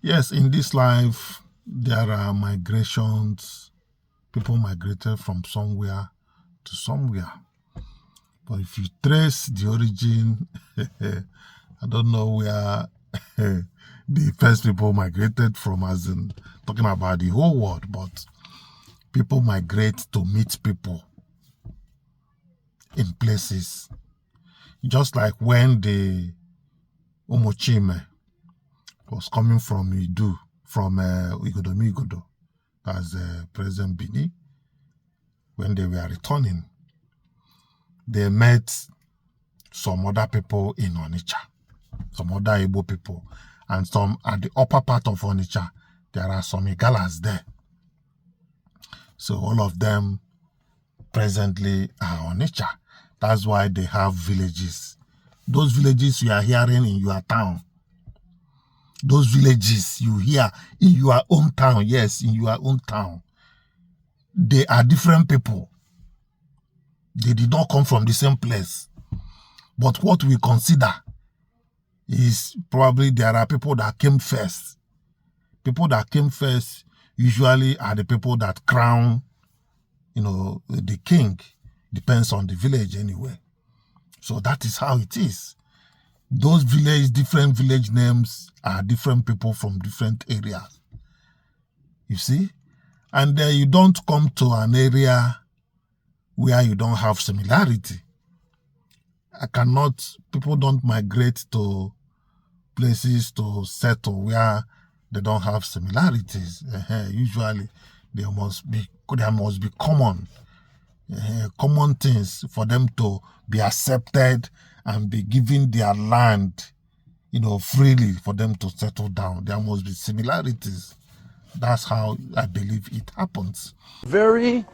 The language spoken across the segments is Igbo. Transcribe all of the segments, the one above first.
Yes, in this life, there are migrations. People migrated from somewhere to somewhere. But if you trace the origin, I don't know where the first people migrated from, as in talking about the whole world, but people migrate to meet people in places. Just like when the Umuchime was coming from Idu, from Igodomigodo, as President Bini, when they were returning, they met some other people in Onitsha, some other Igbo people, and some at the upper part of Onitsha, there are some Igalas there. So all of them presently are Onitsha. That's why they have villages. Those villages you are hearing in your town, those villages you hear in your own town, yes, in your own town, they are different people. They did not come from the same place. But what we consider is probably there are people that came first. People that came first usually are the people that crown the king. Depends on the village anyway. So that is how it is. Those village, different village names are different people from different areas. You see? And you don't come to an area where you don't have similarity. I cannot, people don't migrate to places to settle where they don't have similarities. Usually there must be common things for them to be accepted and be given their land freely for them to settle down. There must be similarities. That's how I believe it happens. Very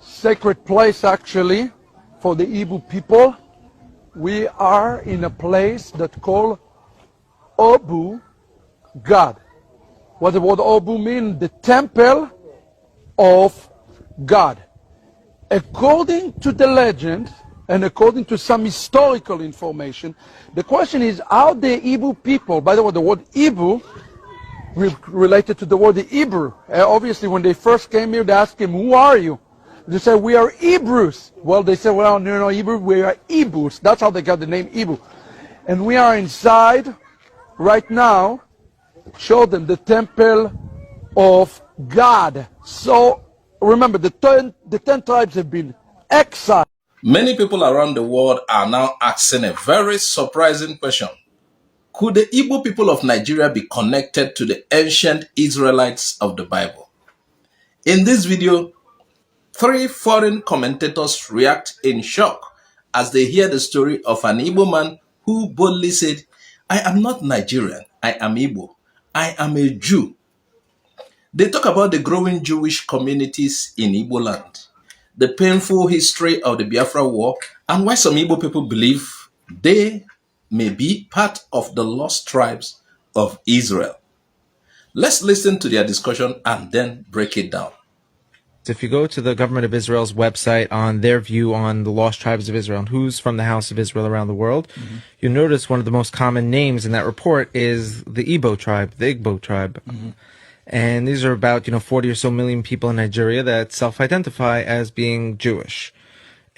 sacred place, actually, for the Igbo people. We are in a place that called Obu God. What the word Obu mean? The temple of God. According to the legend, and according to some historical information, the question is how the Igbo people, by the way, the word Igbo related to the word Hebrew. Obviously, when they first came here, they asked him, "Who are you?" They said, "We are Hebrews." Well, they said, "Well, no, Hebrew, we are Ibus." That's how they got the name Igbo. And we are inside right now. Show them the temple of God. So remember, the 10 tribes have been exiled. Many people around the world are now asking a very surprising question. Could the Igbo people of Nigeria be connected to the ancient Israelites of the Bible? In this video, three foreign commentators react in shock as they hear the story of an Igbo man who boldly said, "I am not Nigerian, I am Igbo. I am a Jew." They talk about the growing Jewish communities in Igbo land, the painful history of the Biafra War, and why some Igbo people believe they may be part of the lost tribes of Israel. Let's listen to their discussion and then break it down. If you go to the government of Israel's website on their view on the lost tribes of Israel and who's from the house of Israel around the world, you'll notice one of the most common names in that report is the Igbo tribe, the Igbo tribe. And these are about 40 or so million people in Nigeria that self-identify as being Jewish.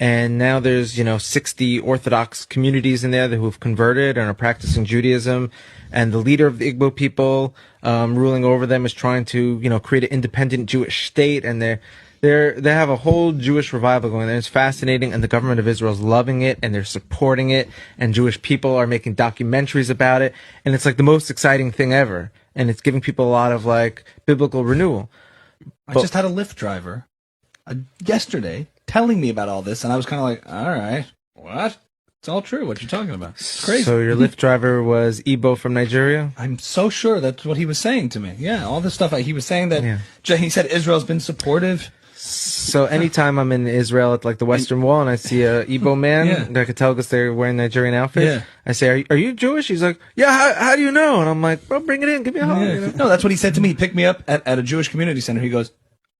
And now there's 60 Orthodox communities in there who have converted and are practicing Judaism. And the leader of the Igbo people, ruling over them, is trying to create an independent Jewish state. And they have a whole Jewish revival going there. It's fascinating. And the government of Israel is loving it and they're supporting it. And Jewish people are making documentaries about it. And it's like the most exciting thing ever. And it's giving people a lot of, like, biblical renewal. I just had a Lyft driver yesterday telling me about all this, and I was kind of like, "All right, what? It's all true. What you're talking about? It's crazy." So your Lyft driver was Igbo from Nigeria? I'm so sure that's what he was saying to me. Yeah, all this stuff. He was saying that he said Israel's been supportive. So anytime I'm in Israel at, like, the Western Wall and I see a Igbo man, I could tell because they're wearing Nigerian outfits. I say, "Are you Jewish?" He's like, "Yeah, how do you know?" And I'm like, "Bro, bring it in. Give me a hug." Yeah. You know? No, that's what he said to me. He picked me up at a Jewish community center. He goes,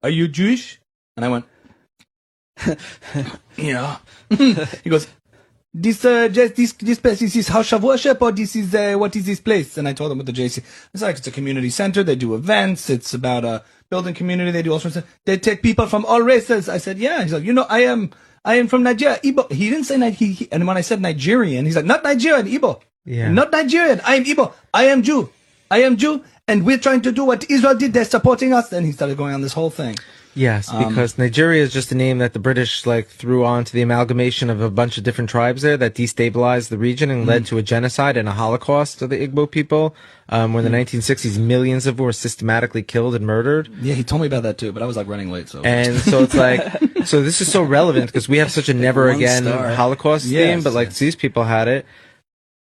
"Are you Jewish?" And I went, "Yeah." He goes, This just this place is this house of worship, or this is what is this place? And I told him what the JC. It's like it's a community center. They do events. It's about building community. They do all sorts of. They take people from all races. I said, yeah. He's like, I am from Nigeria. Igbo. He didn't say and when I said Nigerian, he's like, not Nigerian, Igbo. Yeah. Not Nigerian. I am Igbo. I am Jew. I am Jew. And we're trying to do what Israel did. They're supporting us. Then he started going on this whole thing. Yes, because Nigeria is just a name that the British like threw onto the amalgamation of a bunch of different tribes there that destabilized the region and led to a genocide and a Holocaust of the Igbo people. Where in the 1960s, millions of them were systematically killed and murdered. Yeah, he told me about that too, but I was like running late, so. And so it's like, so this is so relevant because we have such a never One again star. Holocaust Yes, theme, but like yes. these people had it.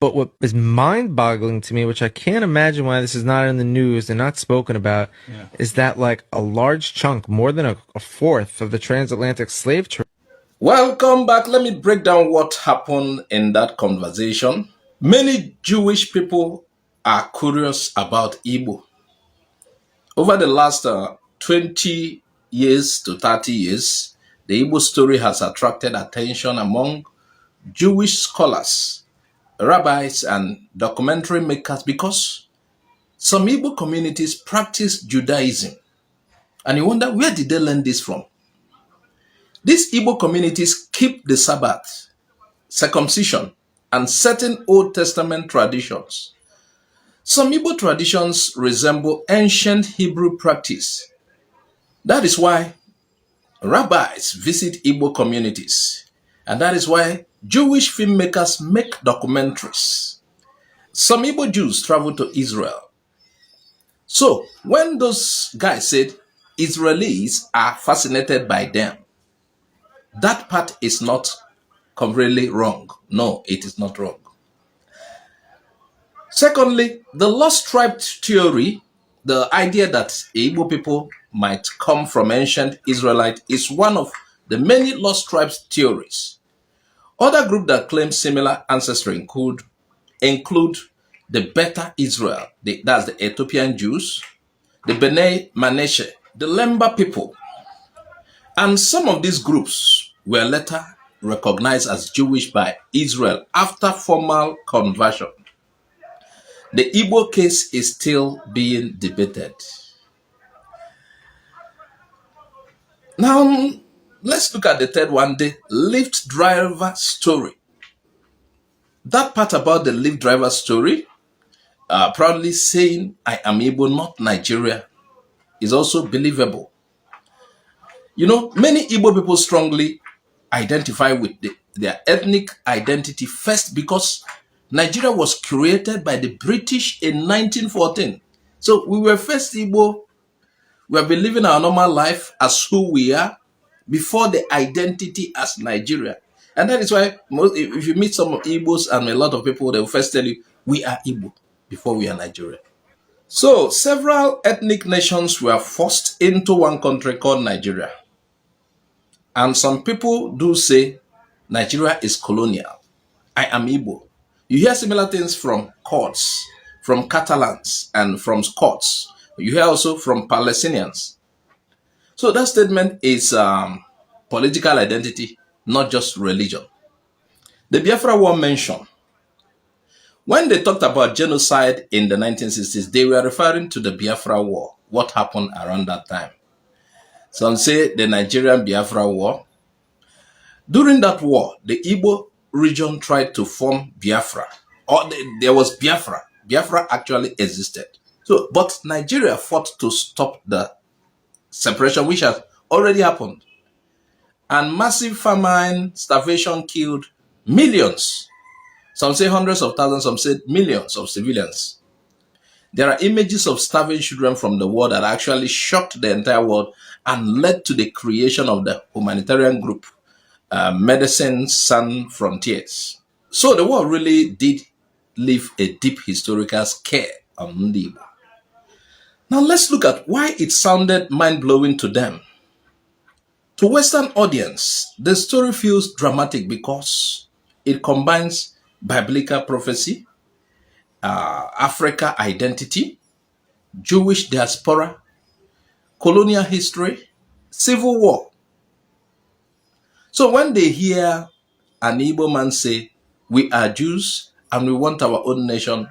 But what is mind boggling to me, which I can't imagine why this is not in the news and not spoken about, is that like a large chunk, more than a fourth of the transatlantic slave trade. Welcome back. Let me break down what happened in that conversation. Many Jewish people are curious about Igbo. Over the last 20 years to 30 years, the Igbo story has attracted attention among Jewish scholars, rabbis, and documentary makers because some Igbo communities practice Judaism. And you wonder, where did they learn this from? These Igbo communities keep the Sabbath, circumcision, and certain Old Testament traditions. Some Igbo traditions resemble ancient Hebrew practice. That is why rabbis visit Igbo communities. And that is why Jewish filmmakers make documentaries. Some Igbo Jews travel to Israel. So when those guys said Israelis are fascinated by them, that part is not completely wrong. No, it is not wrong. Secondly, the lost tribe theory, the idea that Igbo people might come from ancient Israelite, is one of the many lost tribes theories. Other groups that claim similar ancestry include the Beta Israel, that's the Ethiopian Jews, the Bnei Menashe, the Lemba people, and some of these groups were later recognized as Jewish by Israel after formal conversion. The Igbo case is still being debated. Now, let's look at the third one, the Lyft driver story. That part about the Lyft driver story, proudly saying, I am Igbo, not Nigeria, is also believable. You know, many Igbo people strongly identify with their ethnic identity first because Nigeria was created by the British in 1914. So we were first Igbo. We have been living our normal life as who we are before the identity as Nigeria. And that is why most, if you meet some Igbos and a lot of people, they will first tell you, we are Igbo before we are Nigeria. So several ethnic nations were forced into one country called Nigeria. And some people do say Nigeria is colonial. I am Igbo. You hear similar things from Kurds, from Catalans, and from Scots. You hear also from Palestinians. So that statement is political identity, not just religion. The Biafra War mentioned. When they talked about genocide in the 1960s, they were referring to the Biafra War, what happened around that time. Some say the Nigerian Biafra War. During that war, the Igbo region tried to form Biafra. Or there was Biafra. Biafra actually existed. So, but Nigeria fought to stop the separation, which has already happened. And massive famine, starvation killed millions. Some say hundreds of thousands, some say millions of civilians. There are images of starving children from the war that actually shocked the entire world and led to the creation of the humanitarian group, Medecins Sans Frontières. So the war really did leave a deep historical scare on Ndi Igbo. Now let's look at why it sounded mind-blowing to them. To Western audience, the story feels dramatic because it combines biblical prophecy, Africa identity, Jewish diaspora, colonial history, civil war. So when they hear an Igbo man say, "We are Jews and we want our own nation,"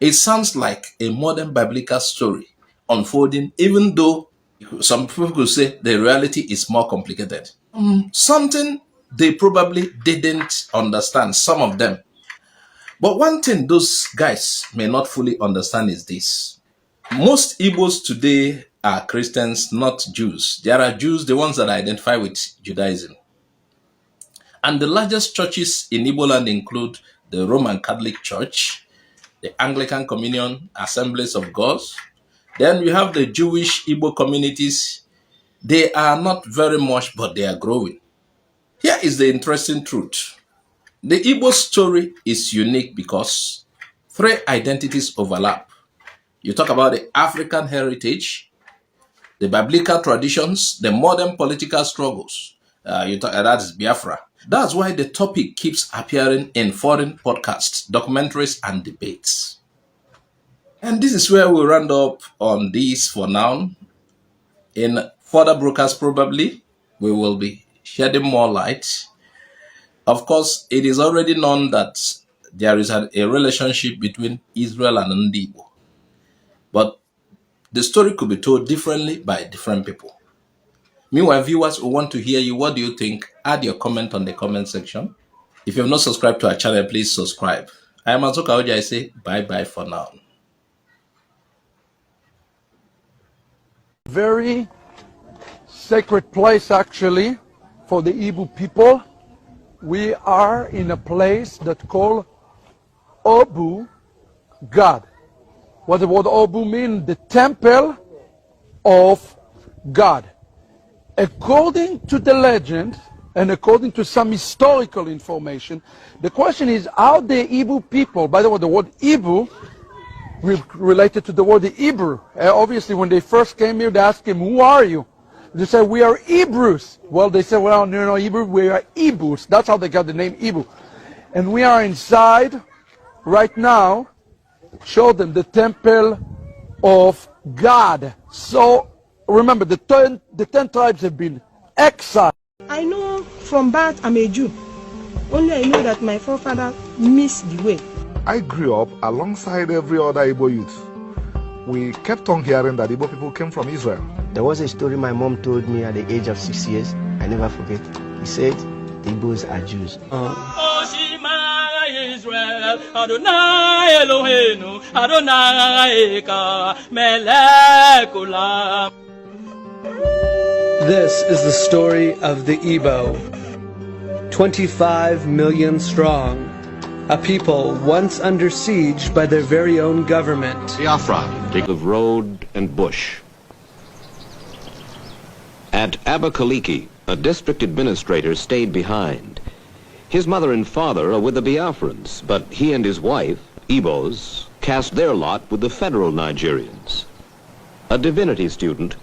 it sounds like a modern biblical story unfolding, even though some people could say the reality is more complicated. Something they probably didn't understand, some of them. But one thing those guys may not fully understand is this. Most Igbos today are Christians, not Jews. There are Jews, the ones that identify with Judaism. And the largest churches in Igbo land include the Roman Catholic Church, the Anglican Communion, Assemblies of God. Then we have the Jewish Igbo communities. They are not very much, but they are growing. Here is the interesting truth. The Igbo story is unique because three identities overlap. You talk about the African heritage, the biblical traditions, the modern political struggles. That's Biafra. That's why the topic keeps appearing in foreign podcasts, documentaries, and debates. And this is where we round up on this for now. In further broadcasts, probably, we will be shedding more light. Of course, it is already known that there is a relationship between Israel and Ndigbo. But the story could be told differently by different people. Meanwhile, viewers who want to hear you, what do you think? Add your comment on the comment section. If you have not subscribed to our channel, please subscribe. I am Azuka Oja. I say bye bye for now. Very sacred place, actually, for the Igbo people. We are in a place that called Obu God. What the word Obu mean? The temple of God. According to the legend, and according to some historical information, the question is how the Igbo people, by the way, the word Igbo related to the word Hebrew. Obviously, when they first came here, they asked him, "Who are you?" They said, "We are Hebrews." Well, they said, "Well, no, Hebrew, we are Ibus." That's how they got the name Ibu. And we are inside right now. Show them the temple of God. So remember, the 10 tribes have been exiled. I know from birth I'm a Jew. Only I know that my forefather missed the way. I grew up alongside every other Igbo youth. We kept on hearing that Igbo people came from Israel. There was a story my mom told me at the age of 6 years. I never forget. He said, the Igbos are Jews. Israel, Adonai Eloheinu, Adonai Echad, Melech Olam. This is the story of the Igbo, 25 million strong, a people once under siege by their very own government. Biafra, of road and bush. At Abakaliki, a district administrator stayed behind. His mother and father are with the Biafrans, but he and his wife, Igbos, cast their lot with the federal Nigerians. A divinity student,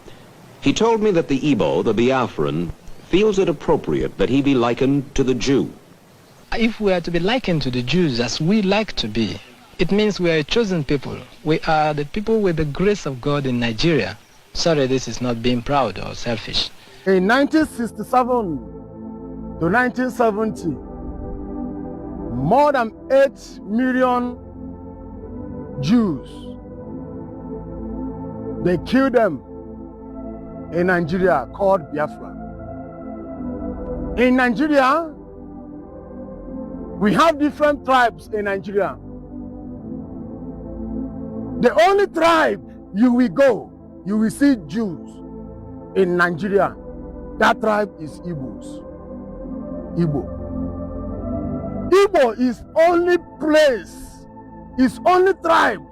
he told me that the Igbo, the Biafran, feels it appropriate that he be likened to the Jew. If we are to be likened to the Jews as we like to be, it means we are a chosen people. We are the people with the grace of God in Nigeria. Sorry, this is not being proud or selfish. In 1967 to 1970, more than 8 million Jews, they killed them in Nigeria called Biafra. In Nigeria, we have different tribes in Nigeria. The only tribe you will go, you will see Jews in Nigeria. That tribe is Igbos. Igbo. Igbo is only place, is only tribe.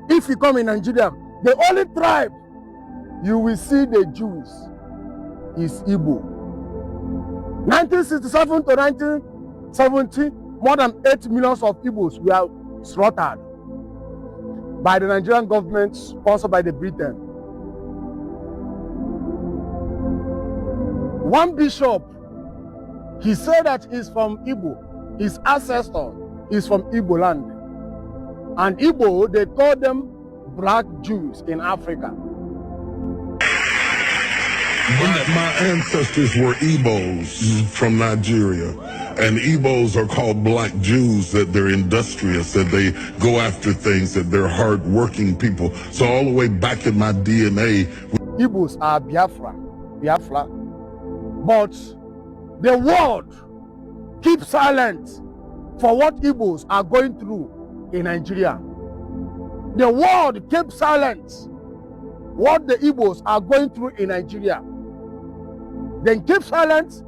If you come in Nigeria, the only tribe you will see the Jews is Igbo. 1967 to 1970, more than 8 millions of Igbos were slaughtered by the Nigerian government, sponsored by the Britain. One bishop, he said that he's from Igbo. His ancestor is from Igbo land. And Igbo, they call them black Jews in Africa. My ancestors were Igbos from Nigeria, And Igbos are called black Jews, that they're industrious, that they go after things, that they're hardworking people. So all the way back in my DNA, Igbos are Biafra, Biafra. But the world keep silent for what Igbos are going through in Nigeria. The world keep silent what the Igbos are going through in Nigeria. Then keep silent.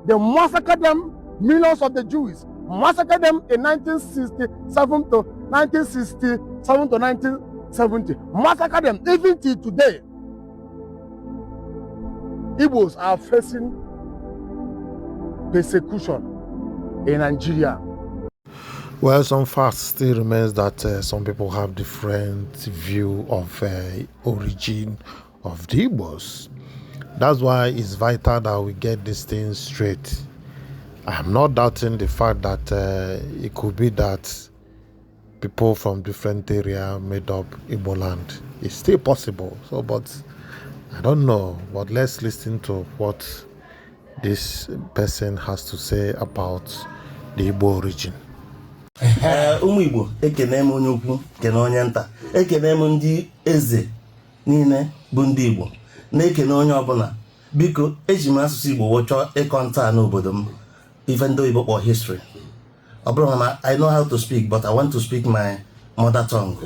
They massacre them, millions of the Jews, massacre them in 1967 to 1967 to 1970. Massacre them even till today. Igbos are facing persecution in Nigeria. Well, some facts still remains that some people have different view of origin of the Igbos. That's why it's vital that we get these things straight. I'm not doubting the fact that it could be that people from different area made up Igbo land. It's still possible. So, but I don't know. But let's listen to what this person has to say about the Igbo origin. Ee, ụmụ Igbo, ekene m onye ukwu, kene onye nta, ekene m ndị eze niile bụ ndị Igbo, na-ekene onye ọbụla. Biko, eji m asụsụ Igbo wee chọọ ịkọ nta n'obodo m, ife ndị oyibo kpọ history. Ọ bụrụ na I know how to speak, but I want to speak my mother tongue.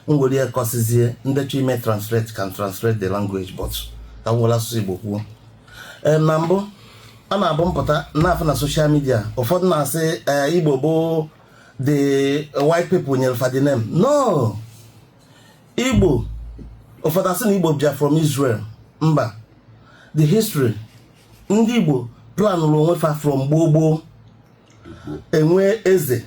M were ya kọsizie ndị chọ ime translate can translate the language, but ka m were asụsụ Igbo kwuo. Ee, na mbụ, a na-abụ mpụta na-afụ na social media, ụfọdụ na-asị ee, Igbo bụ the white people nyere fa the name. No, Igbo, ụfọdụ asị na Igbo bịa from Israel. Mba, the history, ndị Igbo planụrụ onwe fa from gboo gboo. Enwee eze,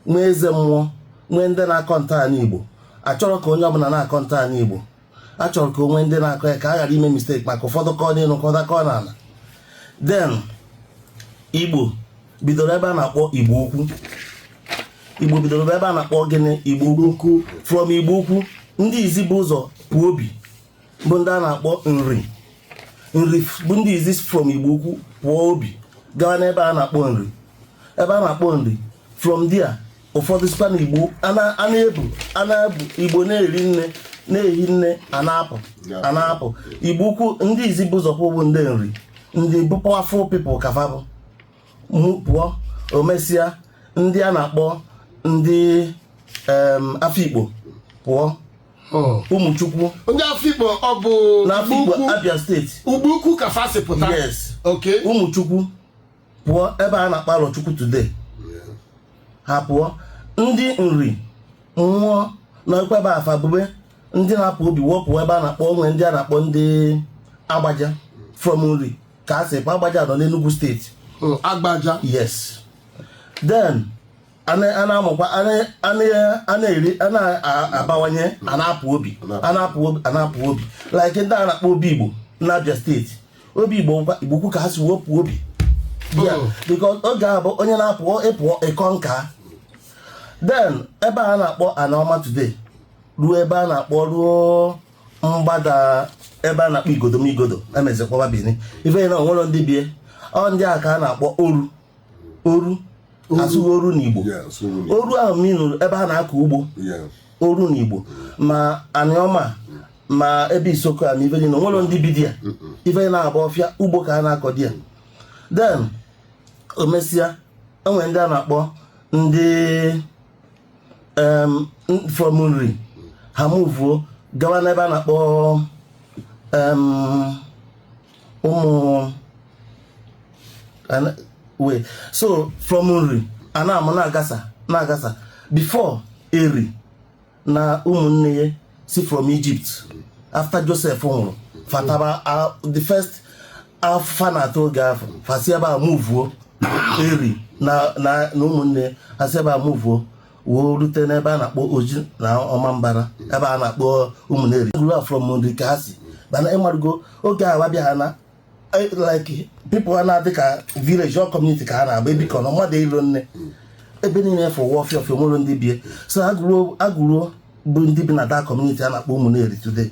nwee eze mmụọ, nwee ndị na-akọ ntọala Igbo. Achọrọ ka onye ọbụla na-akọ ntọala Igbo, achọrọ ka o nwee ndị na-akọ ya, ka a ghara ime mistake, maka ụfọdụ kọọ n'elu, ụfọdụ kọọ n'ala. Then Igbo bidoro ebe a na-akpọ Igbo Ukwu. Igbo bidoro ebe a na-akpọ gịnị? Igbo Ukwu. From Igbo Ukwu, ndị izi bụ ụzọ pụọ obi bụ ndị a na-akpọ Nri. Nri bụ ndị izi from Igbo Ukwu pụọ obi gawa n'ebe a na-akpọ Nri, ebe a na-akpọ Nri. From there, ụfọdụ sikwa na Igbo a na-ebu a na-ebu Igbo na-eri nne, na-ehi nne, a na-apụ a na-apụ Igbo Ukwu. Ndị izi bụ ụzọ pụọ bụ ndị Nri, ndị bụ powerful people ka fa bụ mụ pụọ. O mesịa, ndị a na-akpọ ndị Afikpo pụọ, Ụmụchukwu. Ndị Afikpo, ọ bụ N'Afikpo. Ugwu? Abia Steeti. Ugwu Ukwu ka fa si pụta? Yes. Ụmụchukwu pụọ ebe a na-akpọ Arọchukwu today, ha pụọ. Ndị Nri mmụọ nọkwa ebe afa bube ndị na-apụ obi wụọ pụọ ebe a na-akpọ onwe ndị a na-akpọ ndị Agbaja. From Nri ka a sị pụ. Agbaja nọ n'Enugu Steeti. Agbaja. Yes. Then a na-amụkwa, a na-eri, a na-abawanye, a na-apụ obi, a na-apụ obi, a na-apụ obi, like ndị a na-akpọ Obi Igbo n'Abia Steeti. Obi Igbo, Igbo Ukwu ka ha si wepụ obi ya, because oge a bụ onye na-apụ ịpụọ ịkọ nka. Then ebe a na-akpọ Anaọma today ruo ebe a na-akpọ ruo mgbada ebe a na-akpọ Igodomigodo, emezikwa Benin, ife na onwere ndị bie ọ ndị a ka a na-akpọ Oru. Oru, asụghị oru n'Igbo. Oru ahụ minụrụ ebe a na-akọ ugbo. Oru n'Igbo, ma Aniọma, ma ebe Isoko a, ma ife niile, onwere ndị bi di ya, ife na-agba ọfịa ugbo ka a na-akọ di ya. Then o mesịa, enwere ndị a na-akpọ ndị from Nri, ha muvuo gawa n'ebe a na-akpọ ụmụ wait. So from Nri, a na-amụ na-agasa na-agasa before Eri na ụmụnne ya si from Egypt after Joseph nwụrụ, fataba the first afa na-atụ oge afọ, fasi ebe a muvuo. Eri na ụmụnne ha si ebe a muvuo woo rute n'ebe a na-akpọ Oji na Ọmambara, ebe a na-akpọ Ụmụneri. Grew from Nri ka ha si mana ịmarugo oge a bịa ha na like people a na-adị ka village or community ka ha na-agba ebikọ na mmadụ ilo nne ebe niile fụ ụwa ọfịa ọfịa, nwere ndị bie. So agụruo, agụruo bụ ndị bi na that community a na-akpọ Ụmụneri today.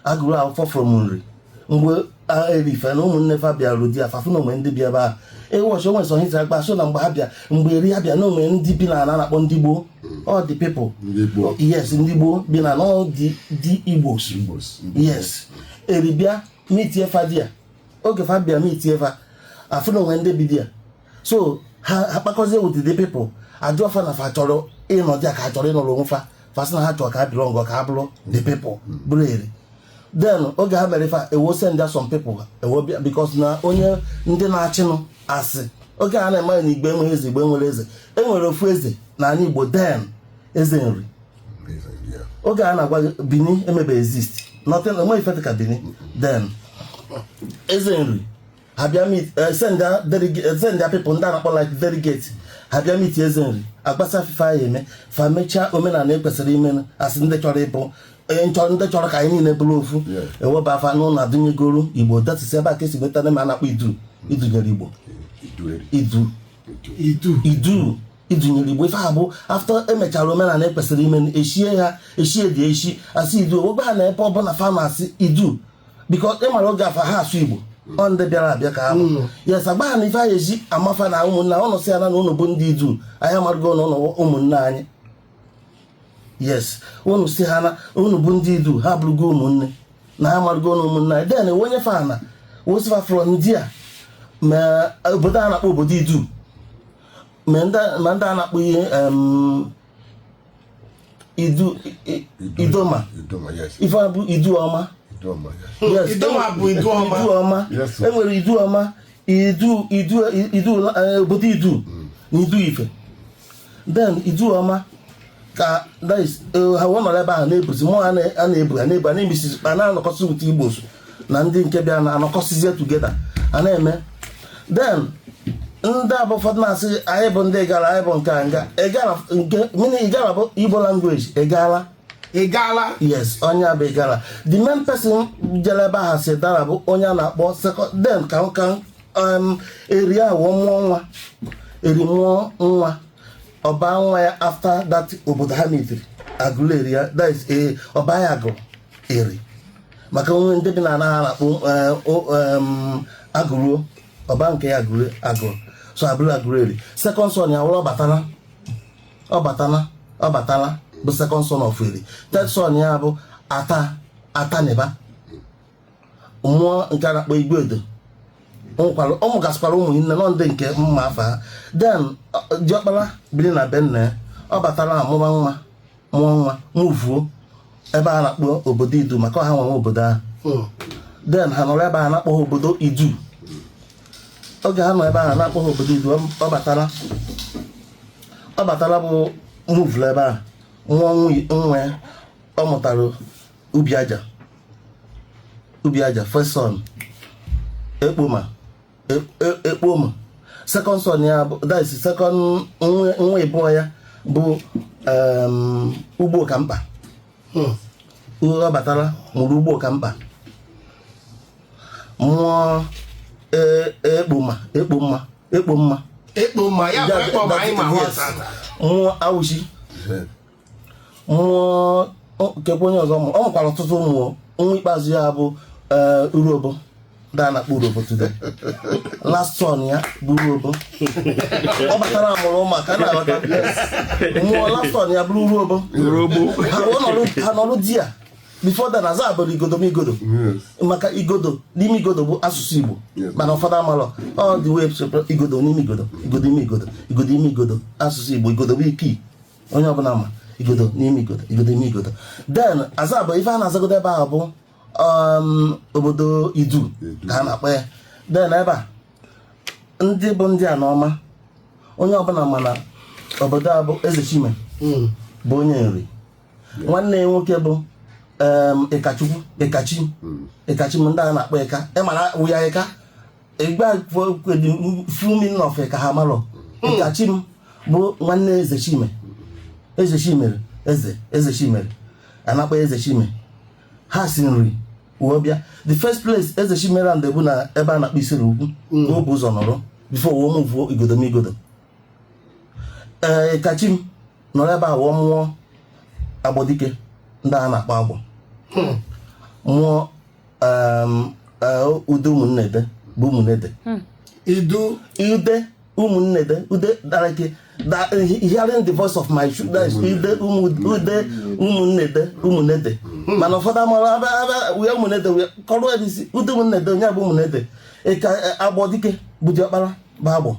Agụruo afọ from Nri. Mgbe erife na ụmụnne fa bịara di afa, fụ na onwe ndị bi ebe a ewọchi onwe sọ hịta agba so na mgbe ha bịa, mgbe eri ha bịa na onwe ndị bi na ala na-akpọ ndị gboo, all the people. Yes, ndị gboo bi na all the Igbos. Yes, eri bịa mitie fa di ya. Oge fa bịa mitie fa, afụ na onwe ndị bi di ya, so ha kpakọzie with the people, ajụọ fa na fa chọrọ ịnọ di ya ka ha chọrọ ịnọrọ onwe fa. Fa sị na ha chọrọ ka ha belong, ka ha bụrụ the people, bụrụ eri. Then oge ha mere fa, ewo send some people, ewo bịa, because na onye ndị na-achịnụ asị oge a na-eme na Igbo enweghị eze, Igbo enwere eze, enwere ofu eze n'ala Igbo then, Eze Nri. Oge a na-agwa gị, Bini emebe exist, nothing, enweghị ife dịka Bini then. Eze Nri ha bịa meet, send their delegate, send their people, ndị a na-akpọ like delegate, ha bịa meet Eze Nri, agbasa afịfa ya eme fa, mechaa omenala ekwesịrị ime, asị ndị chọrọ ịbụ ndị chọrọ ka anyị niile bụrụ ofu, eweba afa n'ụlọ adụnyegoro Igbo. That is ebe a ka esi nweta ndị ma a na-akpọ Idu, idunyere Igbo, Idu, Idu. Idu, idunyere Igbo. Ife a bụ after emechara omenala ekwesịrị ime, eshie ha eshie dị eshi, asị Idu ogbe ha na ebe ọbụla fa na-asị Idu, because ị mara oge afa ha asụ Igbo, ọ ndị bịara abịa ka ha bụ. Yes, agba ha na ife anyị eji amafa na ụmụnne ụnụ si ya na ụnụ bụ ndị Idu, anyị amarụgo na ụnụ ụmụnne anyị. Yes, ụnụ si ha na ụnụ bụ ndị Idu, ha bụrụgo ụmụnne, na ha amarụgo na ụmụnne anyị. Then onye fa na wosifa from ndị a ma obodo a na-akpọ obodo Idu, ma ndị a na-akpọ ihe Idu, Idoma. Idoma, yes. Ife a bụ Idu ọma. Idoma, yes. Yes. Idoma bụ Idu ọma. Idu ọma. Yes, sir. Enwere Idu ọma, Idu, Idu, Idu, obodo Idu na Idu Ife. Then Idu ọma ka that is, ha wee nọrọ ebe ahụ na-ebuzi mmụọ a na-ebu ha na-ebu, a na-emisi, a na-anọkọsị with Igbos na ndị nke bịa na-anọkọsịzie together, a na-eme. Then ndị abụ ụfọdụ na-asị anyị bụ ndị Igala, anyị bụ nke a nga Igala, nke meaning Igala bụ Igbo language, Igala. Igala. Yes, onye a bụ Igala. The main person jere ebe ahụ si dara bụ onye a na-akpọ second. Then ka eri awọ mụọ nwa, eri mụọ nwa, ọba nwa ya. After that, obodo ha metiri agụrụ eri ya, that is ọba ya agụrụ eri, maka onwe ndị bi na ana ha na-akpọ agụruo, ọba nke ya agụrụ, agụrụ, so abụrụ agụrụ eri. Second son ya wụrụ Ọbatala, Ọbatala, Ọbatala bụ second son of eri. Third son ya bụ Ata, Ataniba mmụọ nke a na-akpọ Igwedo. Ọ mụgasịkwara ụmụ nne nọ ndị nke mma afa ha. Then diọkpara biri na be nna ya. Ọ batara amụma nwa, mụọ nwa, mụvuo ebe a na-akpọ obodo Idu, maka ha nwe obodo ahụ. Then ha nọrọ ebe a na-akpọ ha obodo Idu. Oge ha nọ ebe ahụ na-akpọ ha obodo Idu, ọ batara, ọ batara bụ muvulu ebe a, nwa nwa ya ọ mụtara, Ubi Aja, Ubi Aja first son, Ekpoma, Ekpoma second son ya bụ, that is second nwa ịbụọ ya bụ Ugbo ka mkpa. Ọ batara mụrụ Ugbo ka mkpa, mụọ Ekpoma, Ekpoma, Ekpoma. Ekpoma ya bụ Ekpoma anyị ma Yes. ghọta. Mụọ Awuchi, mụọ kekwa onye ọzọ ọ mụkwara ọtụtụ ụmụ. Nwa ikpeazụ ya bụ Urobo, ndị a na-akpọ Urobo today. Last son ya bụ Urobo. Ọ batara mụrụ ụmụaka na-aghọta. Mụọ last son ya bụrụ Urobo. Ha wee ha nọrọ di ya. Before then, aza abụrụ igodo m igodo, maka igodo n'ime igodo bụ asụsụ Igbo, mana ụfọdụ amalọ ọ dị wee igodo n'ime igodo, igodo ime igodo, igodo ime igodo, asụsụ Igbo. Igodo bụ iki onye ọbụla ma igodo n'ime igodo, igodo ime igodo. Then aza bụ ife a na-azagodo ebe ahụ bụ obodo Idu ka a na-akpọ ya. Then ebe a ndị bụ ndị a n'ọma, onye ọbụla mana obodo a bụ Eze Chime bụ onye Nri. Nwanne ya nwoke bụ Ịkachukwu, Ịkachi, Ịkachi m, ndị a na-akpọ Ịka. Ịmara wụya Ịka ịgba full meaning of Ịka, ha marọ. Ịkachi m bụ nwanne Eze Chime, Eze Chimere, eze, Eze Chimere a na-akpọ Eze Chime. Ha si Nri wee bịa. The first place Eze Chimere and bụ na ebe a na-akpọ Isere Ugwu ka o bụ ụzọ nọrọ before wee mụvuo igodo m igodo. Ee, Ịkachi m nọrọ ebe a wụọ mụọ Agbọdike, ndị a na-akpọ Agbọ, mụọ Ude Ụmụnnede bụ Ụmụnnede. Idu. Ude Ụmụnnede, Ude, like that, hearing the voice of my that is Ude ụmụ, Ude Ụmụnnede, Ụmụnnede. Mana ụfọdụ amara abịa abịa wee Ụmụnnede wee kọrọ ya n'isi Ude Ụmụnnede, onye bụ Ụmụnnede. Ịka Agbọ Dike bụ diọkpara bụ Agbọ.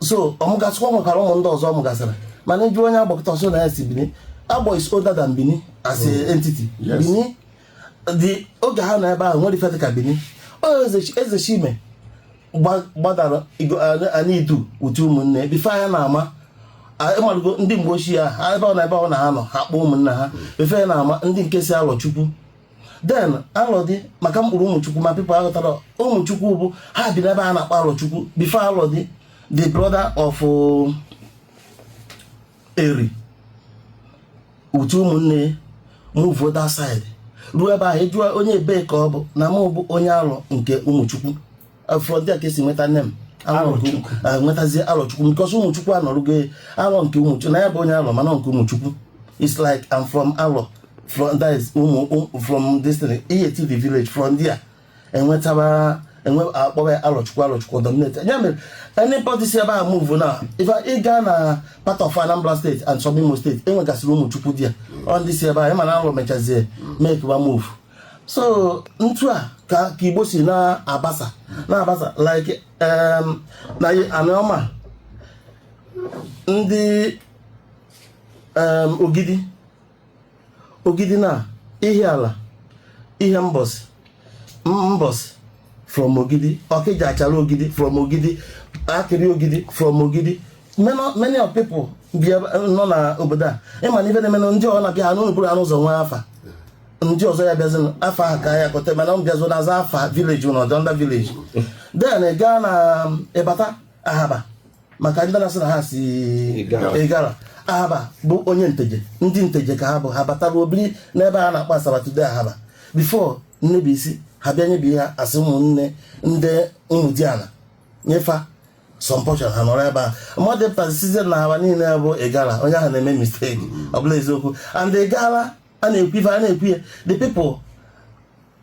So ọmụgasịkwa nwekwara ụmụ ndị ọzọ ọ mụgasịrị, mana ịjụ onye Agbọ kịta, ọsọ na ya si Bini. Agbọ is older than Bini as a entity. Bini dị oge ha nọ ebe ahụ nwere ife dịka Bini. Ọ Eze Chime gbadara ana Idu utu ụmụnne before ya na-ama ịmalụgo ndị mgbe ochie ha ebe ọ na ebe ọ na ha nọ, ha kpọọ ụmụnne ha before ya na-ama ndị nke si Alọchukwu. Then Alọ dị maka mkpụrụ Ụmụchukwu, ma people aghọtara Ụmụchukwu bụ ha bi n'ebe a na-akpọ Alọchukwu before Alọ dị, the brother of Eri utu ụmụnne move that side ruo ebe ahụ. Ịjụọ onye ebee ka ọ bụ, na mụ bụ onye Alọ nke Ụmụchukwu. From there ka esi nweta nne m Alọ nke nwetazie Alọchukwu, because Ụmụchukwu anọrụgo Alọ nke Ụmụchukwu na ya bụ onye Alọ, mana nke Ụmụchukwu. It's like I'm from Alọ, from that is ụmụ from this thing Iheti, the village. From there enwetaba enwe akpọba ya Alọchukwu. Alọchukwu dominate. Ya mere anybody si ebe a move na if ị gaa na part of Anambra State and some Imo State, enwegasịrị Ụmụchukwu dị ya. Ọ ndị si ebe a, ịma na Alọ mechazie make wa move. So ntu a ka Igbo si na-abasa na-abasa, like na Anioma, ndị Ogidi, Ogidi na ihe ala ihe mbọsị mbọsị from Ogidi, Ọkịja achara Ogidi, from Ogidi akịrị Ogidi, from Ogidi many, many of people bịa nọ na obodo a. Ịma na ife na-eme na ndị ọ na-abịa ha n'ụlọ buru ha n'ụzọ nwee afa ndị ọzọ ya bịazi afa ahụ ka ya kọta, mana ọ bịazo na-aza afa village ụnọ dị under village. Then ị gaa na ịbata Ahaba, maka ndị na-asị na ha si Igara. Ahaba bụ onye Nteje, ndị Nteje ka ha bụ. Ha batara obiri n'ebe a na-akpọ Asaba today, Ahaba before Nnebisi. Ha bịa nyebi ha asị ụmụnne ndị Ụmụdiana nyefa some portion, ha nọrọ ebe a. Mmadụ pụtasịzie na Ahaba niile bụ Igala, onye ahụ na-eme mistake, ọ bụla eziokwu. And Igala a na-ekwu, ife a na-ekwu ya, the people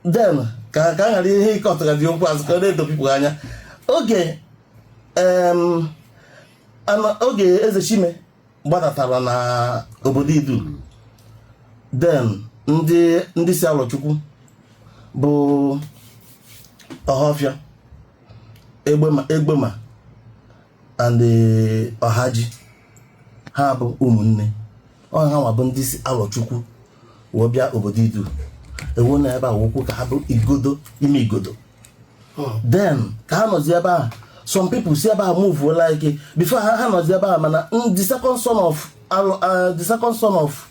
then ka a ghara ihe ịkọtụgazi okwu azụ ka ọ na-edo people anya. Oge oge Eze Chime gbadatara na obodo Idu, then ndị si Alọchukwu bụ Ọhafịa, Egbema, Egbema and Ọhaji, ha bụ ụmụnne. Ọ ha nwa bụ ndị si Alọchukwu wee bịa obodo Idu ewu na ebe a wokwu ka ha bụ igodo ime igodo. Then ka ha nọzi ebe a, some people si ebe a move like before ha nọzi ebe a, mana the second son of the second son of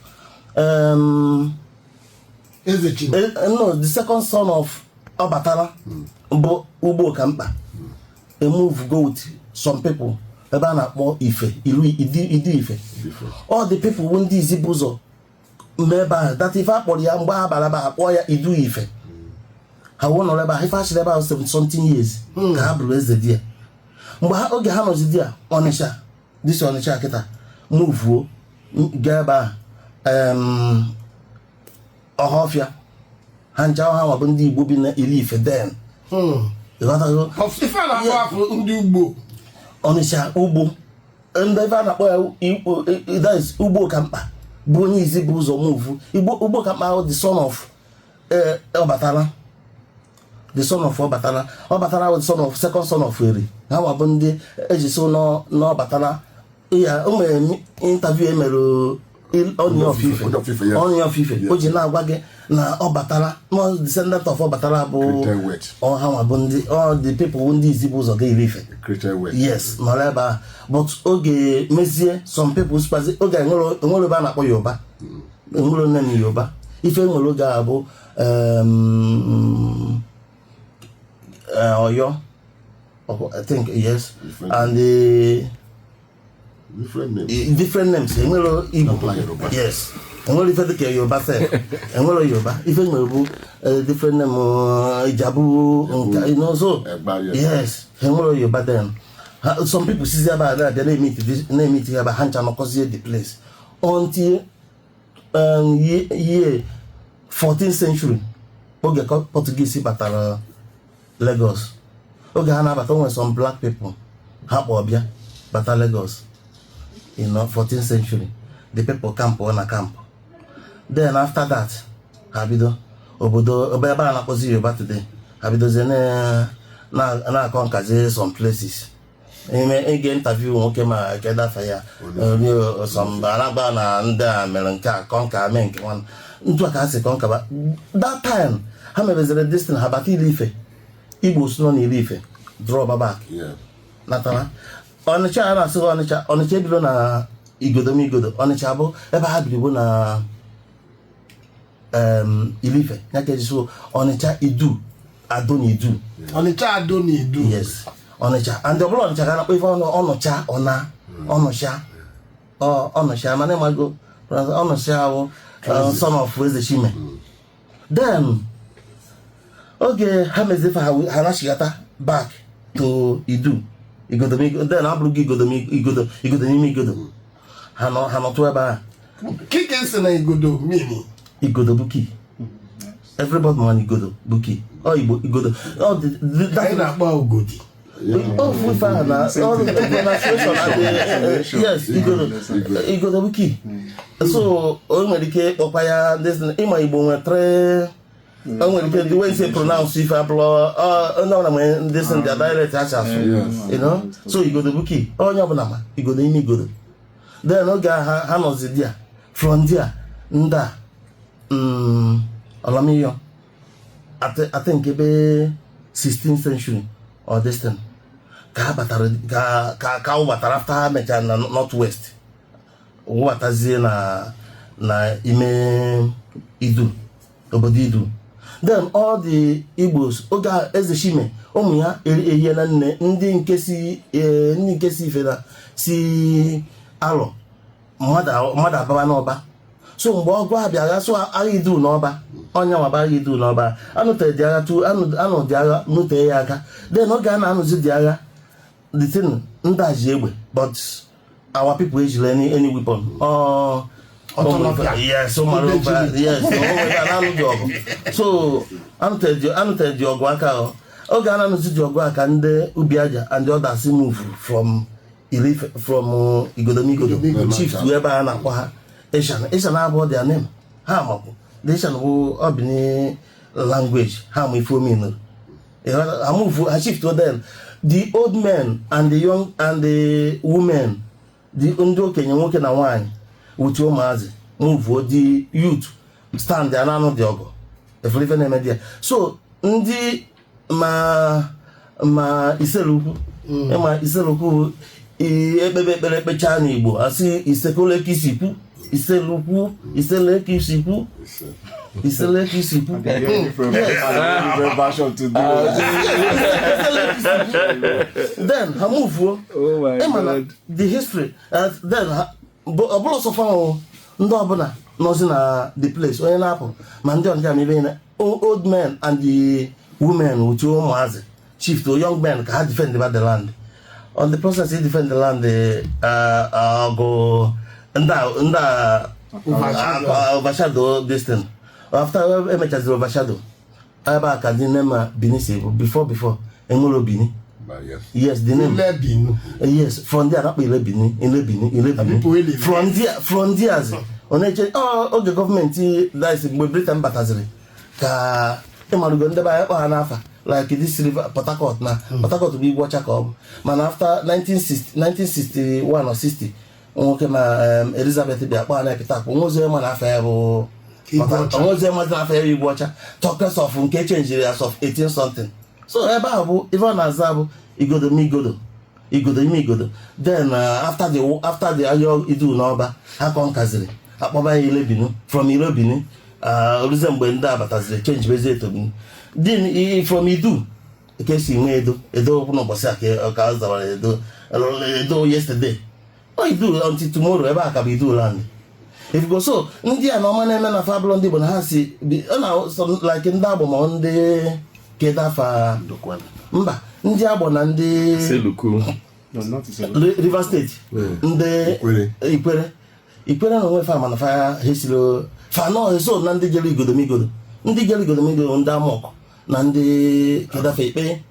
Eze Chime. No, the second son of Ọbatala bụ Ugbo Kamkpa a move go with some people ebe a na-akpọ Ife Ilu Idu Ife. All the people bụ ndị izi bụ ụzọ mgbe ebe ahụ that ife akpọrọ ya mgbe ha bara ebe a kpọọ ya Idu Ife. Ha wụ nọrọ ebe ahụ, ife achịrị ebe ahụ 70 something years ka ha bụrụ eze di ya. Mgbe ha oge ha nọzi di ya, Ọnịsha disi Ọnịsha kịta muvuo gaa ebe ahụ, Ọhafịa ha ncha ha nwa bụ ndị Igbo bi na Ile Ife then. Ịghọtago? Ife a na-akpọ afọ ndị ugbo. Ọnịsha ugbo ndị ebe a na-akpọ ya that is Ugbo Kamkpa bụ onye izi bụ ụzọ move Igbo. Ugbo Kamkpa ahụ, the son of Ọbatala, the son of Ọbatala, Ọbatala bụ the son of second son of Eri. Ha nwa bụ ndị eji so n'Ọbatala ya. O nwere interview emere Ọọni of Ife. Ọọni of Ife, yes. Ọọni of Ife o ji na-agwa gị na Ọbatala nọ descendant of Ọbatala bụ Created wealth. ọ ha nwa bụ ndị ọ the people bụ ndị izi bụ ụzọ ga Ile Ife. Created wealth. Yes, nọrọ ebe ahụ, but oge mezie some people spazi oge enwere ebe a na-akpọ Yoruba, enwere nne na Yoruba. Ife nwere oge a bụ Ọyọ, I think, yes. Different. And Different names. Different names. Enwere Igbo. Not like Yoruba. Yes, enwere ife dịka Yoruba sef, enwere Yoruba. Ife nwere bụ different name, Ijabu nka, you know, so Egba, yes. Yes, enwere Yoruba then. Some people sizi ebe a na-abịa na-emiti ebe ha ncha nọkọzie the place until year 14th century. Oge Portuguese batara Lagos, oge ha na-abata, o nwere some black people ha kpọ bịa bata Lagos in 14th century. The people camp na camp. Then after that, ha bido obodo ebe a na-akpọzi Yoruba today. Ha bidozie na-akọ nkazi some places. Ime ige interview nwoke ma kedu afa ya, some anagba na ndị a mere nke a conquer, mee nke nwa ntu a ka ha si conquer ba. That time ha mebezere this thing, ha bata Ile-Ife. Igbo si nọ n'Ile-Ife draw back natara Ọnịcha. A na-asị Ọnịcha, Ọnịcha ebido na Igodomigodo. Ọnịcha bụ ebe ha biri bụ na Ile-Ife ya ka eji so Ọnịcha Idu Ado na Idu. Ọnịcha Ado na Idu. Yes, Ọnịcha. And ọ bụla Ọnịcha ka a na-akpọ ife ọnụ ọnụcha ọna ọnụcha ọnụcha, mana ịmago ọnụcha awụ son of Eze Chime. Then oge ha meziri ife, ha nachigata back to Idu Igodomigodo. Then abụrụgo Igodo Igodo, Igodo n'ime Igodo. Ha nọ, ha nọtụ ebe ahụ. Kike si na Igodo mini. Igodo bụ key. Everybody ma Igodo bụ key. Ọ Igbo Igodo ọ Anyị na-akpọ Ugodi. Ofu ife ahụ na all the pronunciation and the yes, Igodo, Igodo bụ key. So o nwere ike ịkpọkwa ya ịma Igbo nwere, o nwere ike the way say pronounce ife abụrụ onye ọbụla nwere ndị si ndị dialect ha si asụ. So Igodo bụ key, onye ọbụla ma Igodo ime Igodo. Then oge ha nọzi there, from there ndị a Ọlamiyo, I think ebe 16th century or this thing ka ha batara, ka ọ batara after ha mechara na north west, wụbatazie na ime Idu, obodo Idu. Then all the Igbos, oge Eze Chime, ụmụ ya ehie na nne, ndị nke si Ife na si Alọ, mmadụ ababa n'ọba. So mgbe ọgụ a bịara, so agha Idu n'ọba, ọnya nwaba agha Idu n'ọba, anụtere dị agha tu anụ dị agha nutee ya aka. Then oge a na-anụzi dị agha, the thing ndị a ji egbe, but our people ejiri any weapon. Yes, yes, na-anụ dị ọgụ. So anụtere dị ọgụ aka. Oge a na-anụzi dị ọgụ aka, ndị ubi aja and the others move from Ile-Ife, from Igodomigodo, shift to ebe a na-akpọ ha Ishan. Ishan abụọ their name ha makwu. The Ishan bụ Obini language. Ha ma ife omenuru ha move, ha shift to. Then the old men and the young and the women, the ndị okenye nwoke na nwaanyị with ụmụazị move, the youth stand ya na-anụ dị ọgụ efere ife na-eme dị ya. So ndị ma Iselukwu, ịma Iselukwu, ekpebe ekpere ekpechaa n'Igbo, asị isekoleka isi kwu, Iselukwu, iseleka isi kwu, iseleka isi kwu. Different version to do. Then ha muvuo. Ịma na the history, then ọ bụrụ sọfa ahụ, ndị ọbụla nọzi na the place, onye na-apụ ma ndị ọnịcha ma ibe na old men and the women with ụmụazị shift to young men ka ha defend the land. On the process they defend the land, ọgụ ndị a overshadow this thing. After emechaziri overshadow, ebe a ka the name Benin si bụ. Before enwere Benin. Yes, the name. Ile. Yes, from there akpọ Ile Benin, Ile Benin, Ile Benin. From there ọ na-eche oge gọọmenti daisi mgbe Britain bataziri ka ịmarugo ndị be anyị kpọ ha n'afa like this river Port Harcourt, na Port Harcourt bụ Igwe Ọcha ka ọ bụ. Mana after 1960, 1961 or 60, nwoke ma Elizabeth bịa kpọ ha na Epitapụ, nwezie ma na afa ya bụ onwezie mazi na afa ya bụ Igwe Ọcha, talkless of nke chenjiri as of 18 something. So ebe ahụ bụ ife ọ na-aza bụ Igodo Migodo, Igodo ime Igodo. Then after the agha Idu n'ọba ha kọnkaziri, akpọba ya Ilebinu. From Ilebinu, oruzie mgbe ndị abataziri, change bezie etobinu. Then from Idu ka esi nwee Edo. Edo okwu n'ụbọchị a ka a zawara Edo, Edo yesterday o Idu until tomorrow. Ebe a ka bụ Idu land if go. So ndị a na ọma na-eme na fabụlọ ndị Igbo na ha si ọ na like ndị Agbọ ma ndị kedu afa mba, ndị Agbọ na ndị Rivers State, ndị Ikwere, Ikwere na onwe fa, mana fa hesiro fa nọ eso na ndị jere Igodomigodo. Ndị jere Igodomigodo, ndị Amọkụ na ndị Kedafe Ikpe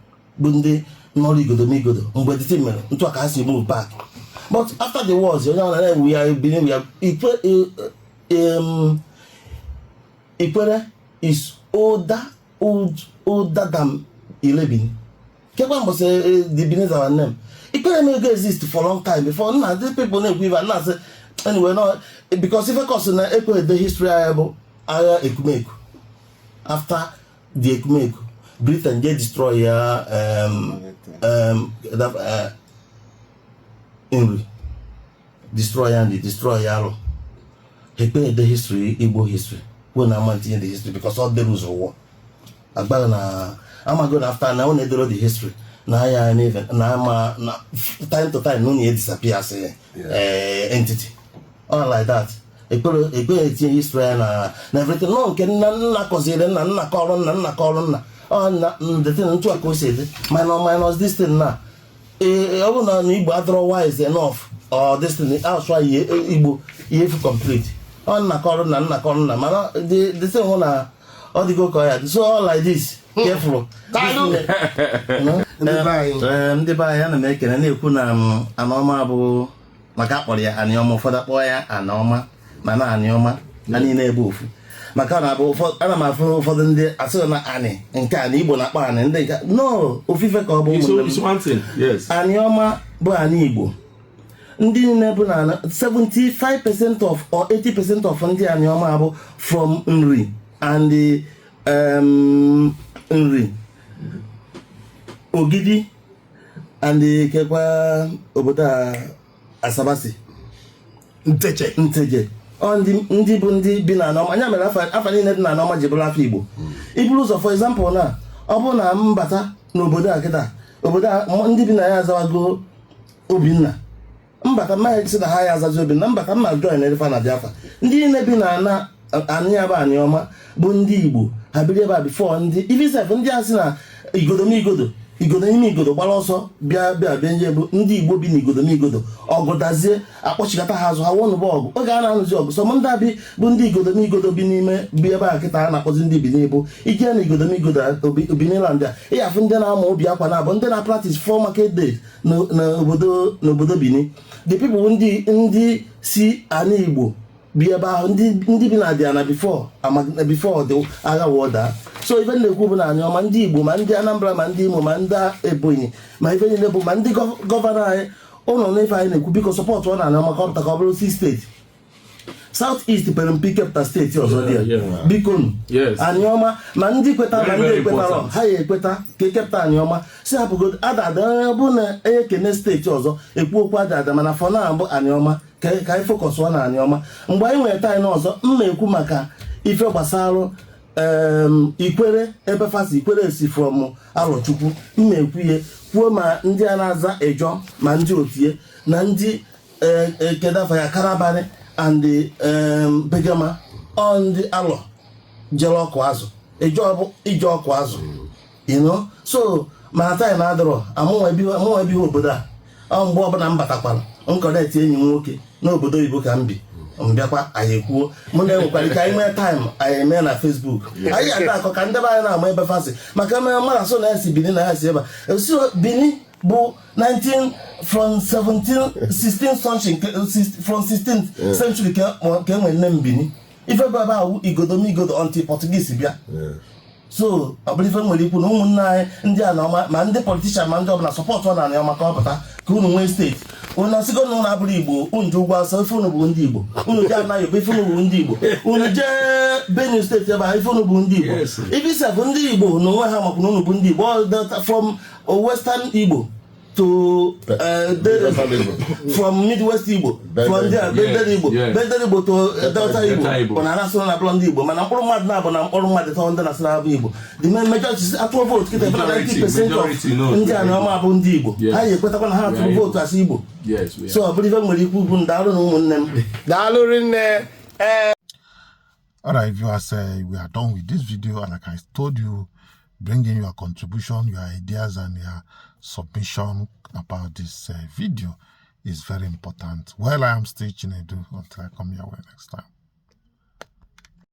bụ ndị nọrọ Igodomigodo mgbe the thing mere ntụ a ka ha si move back. But after the wars, onye ọbụla na-ewu ya Benin ya Ikwe, Ikwere is older, old, older than Ilebini. Kekwa mbọsị the Benin is our name. Ikwere may go exist for long time before nna these people na-ekwu ife nna asị. Anyway, no, because ife cause na ekwe the history agha bụ agha Ekumeku. After the Ekumeku, Britain je destroy ya that, Nri, destroy ya Nri, destroy ya Alụ. Ekpe the history, Igbo history kwuo na ama ntinye the history because ọ dere ụzọ wụọ agbaghị na amago na after na ọ na-edero the history na ya na ama na time to time na ọ na-edisappear as a entity all like that. Ekpere ekpere etinye history ya na everything nọ nke nna nna kọziri nna nna kọrọ nna nna kọrọ nna ọ na the thing ntụ a ka o si dị minus minus this thing na ee ọ bụ na Igbo adọrọ wise enough or this thing asụ ihe Igbo ihe efu complete ọ nna kọrọ nna nna kọrọ nna mana the thing hụ na ọ dịgo ka ọ ya dị. So all like this careful. Ndị be anyị, ana m ekene na-ekwu na Aniọma bụ maka akpọrọ ya Aniọma, ụfọdụ akpọọ ya Aniọma, mana Aniọma na niile ebe ofu maka na abụ ana m afụ ụfọdụ ndị asịrị na anị nke a na Igbo na-akpọ anị ndị nke no ofufe ka ọ bụ ụmụnne m. Aniọma bụ anị Igbo ndị niile bụ na 75% of or 80% of ndị Aniọma bụ from Nri and Nri Ogidi and kekwa obodo a Asabasi. Nteje. Nteje. Ọ ndị bụ ndị bi na Aniọma anya mere afa niile dị na Aniọma ji bụrụ afọ Igbo. Iburu ụzọ, for example, na ọ bụrụ na mbata n'obodo a kịta, obodo a ndị bi na ya azawago Obinna, mbata mmaghị sị na ha ya azazi Obinna, mbata mma join erefa na Biafra. Ndị niile bi na ana anị ya bụ Aniọma bụ ndị Igbo, ha biri ebe a before ndị ifisef ndị a sị na Igodomigodo, Igodo n'ime Igodo gbara ọsọ bịa bịa bịa nje bụ ndị Igbo bi n'Igodomigodo. Ọgụ dazie, akpọchikọta ha azụ, ha wụnụba ọgụ. Oge a na-anụzi ọgụ sọ ndị abi bụ ndị Igodomigodo bi n'ime bi ebe a kịta a na-akpọzi ndị bi n'Ibo. Ije na Igodomigodo Obiniland a ịyafụ ndị na-ama obi akwa na-abụ ndị na-practice four market days n'obodo Benin. The people bụ ndị si ana Igbo bi ebe ahụ, ndị bi na Adiana before the agha wee daa. So ife na-ekwu bụ na Aniọma ndị Igbo, ma ndị Anambra, ma ndị Imo, ma ndị Ebonyi, ma ife niile bụ ma ndị governor anyị ụlọ n'ife anyị na-ekwu, biko support ọ na Aniọma ka ọ pụta ka ọ bụrụ six steeti. South East pere mpe ikepụta steeti ọzọ dị ya. Biko nụ, Aniọma, ma ndị kweta ma ndị ekwetara, ha ya ekweta ka ekepụta Aniọma si hapụgodo ada ada. Ọ bụrụ na ekene steeti ọzọ ekwu okwu ada ada, mana for now bụ Aniọma ka anyị focus na Aniọma. Mgbe anyị nwere time ọzọ, mma ekwu maka ife gbasara Ikwere, ebe fasi Ikwere si from Arọchukwu. Mma ekwu ihe kwuo ma ndị a na-aza Ejọ ma ndị otie na ndị kedafa ya Kalabari and Begama, ọ ndị Alọ jere ọkụ azụ. Ejọ bụ ije ọkụ azụ. So mana time adịrọ amụnwa ebighị obodo a. Ọ mgbe ọbụla m batakwara nkọnetị enyi m nwoke n'obodo oyibo ka m bi, mbịakwa anyị ekwuo. Mụ na enwekwara ike anyị nwee time, anyị eme na Facebook, anyị ata akọ ka ndị be anyị na-ama ebe fasi maka mere mmadụ asụ na ya si Bini na ya si ebe a si Bini bụ 19 from 17 16th century from 16th century ka e nwere nne m Bini. Ife bụ ebe ahụ Igodomigodo until Portuguese bịa. So ọ bụrụ ife nwere ikwu na ụmụnne anyị ndị Aniọma, ma ndị politician ma ndị ọbụla, support na Aniọma ka ọ pụta ka unu nwee steeti. Unu asịgo na unu abụrụ Igbo, unu ji ụgwọ asọ ife unu bụ ndị Igbo. Unu jee ana Yobe, ife unu bụ ndị Igbo. Unu jee Benue steeti ebe ahụ, ife unu bụ ndị Igbo. Ife isef ndị Igbo na onwe ha makwa na unu bụ ndị Igbo. All Delta, from Western Igbo to from Midwest Igbo, from there Bendel Igbo, Bendel Igbo to Delta Igbo bụ na anasị na abụrụ ndị Igbo, mana mkpụrụ mmadụ na-abụ na mkpụrụ mmadụ tọ ndị na-asị na-abụ Igbo. The majority atụọ vote kịta ebe na 90% of ndị Aniọma bụ ndị Igbo, ha ya ekwetakwa na ha atụrụ vote asị Igbo. So ọ bụrụ ife nwere ikwu bụ ndaalụ na ụmụnne m. Daalụ rinne. All right, viewers, we are done with this video, and like I told you, bring in your contribution, your ideas, and your submission about this video is very important. Well, I am still Chinedu. Until I come your way next time.